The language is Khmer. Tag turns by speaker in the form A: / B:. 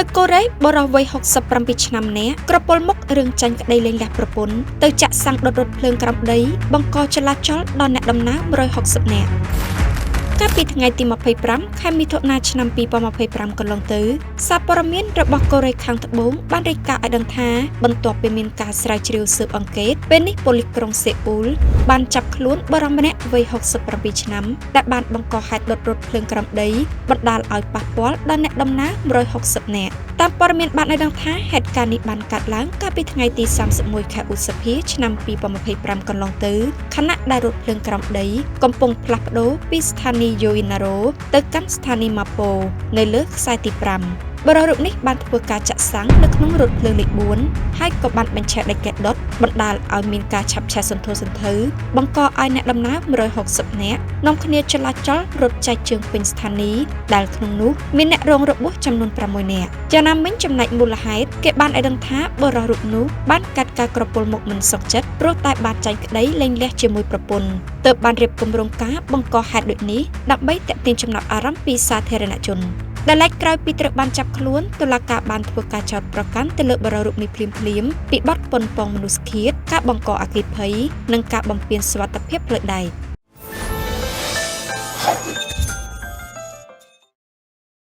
A: នៅកូរ៉េបុរសវ័យ67ឆ្នាំម្នាក់ក្រពុលមុខរឿងចាញ់ក្តីលែងលះប្រពន្ធទៅចាក់សាំងដុតរថភ្លើងក្រោមដីបង្កចលាចលដល់អ្នកដំណើរ160នាក់កាលពីថ្ងៃទី25ខែមិថុនាឆ្នាំ2025កន្លងទៅសារព័ត៌មានរបស់កូរ៉េខាងត្បូងបានរាយការណ៍ឲ្យដឹងថាបន្ទាប់ពីមានការស្រាវជ្រាវស៊ើបអង្កេតពេលនេះប៉ូលីសក្រុងសេអ៊ូលបានចាប់ខ្លួនបុរសម្នាក់វ័យ67ឆ្នាំដែលបានបង្កហេតុដុតរថភ្លើងក្រោមដីបណ្ដាលឲ្យប៉ះពាល់ដល់អ្នកដំណើរ160នាក់តាមព័ត៌មានបានឲ្យដឹងថាហេតុការណ៍នេះបានកើតឡើងកាលពីថ្ងៃទី31ខែឧសភាឆ្នាំ2025កន្លងទៅខណៈដែលរថភ្លើងក្រោមដីកំពុងផ្លាស់ប្ដូរពីស្ថានីយ៍យូអ៊ីណារ៉ូទៅកាន់ស្ថានីយ៍ម៉ាប៉ូនៅលើខ្សែទី5បុរសរូបនេះបានធ្វើការចាក់សាំងនៅក្នុងរថភ្លើងលេខ4ហើយក៏បានបញ្ឆេះដែកដុតបណ្ដាលឲ្យមានការឆាបឆេះសន្ធោសន្ធៅបង្កឲ្យអ្នកដំណើរ160នាក់នាំគ្នាចលាចលរត់ចែកជើងពេញស្ថានីយ៍ដែលក្នុងនោះមានអ្នករងរបួសចំនួន6នាក់យ៉ាងណាមិញចំណែកមូលហេតុគេបានឲ្យដឹងថាបុរសរូបនោះបានកាត់ការក្រពុលមុខមិនសុខចិត្តព្រោះតែបានចាញ់ក្តីលែងលះជាមួយប្រពន្ធទើបបានរៀបគម្រោងការបង្កហេតុដូចនេះដើម្បីទាក់ទាញចំណាប់អារម្មណ៍ពីសាធារណជនដែលឡែកក្រោយពីត្រូវបានចាប់ខ្លួនតុលាការបានធ្វើការចោទប្រកាន់ទៅលើបុរសរូបនេះភ្លាមៗពីបទប៉ុនប៉ងមនុស្សឃាតការបង្កអគ្គិភ័យនិងការបំពានសុវត្ថិភាពផ្លូវដែក។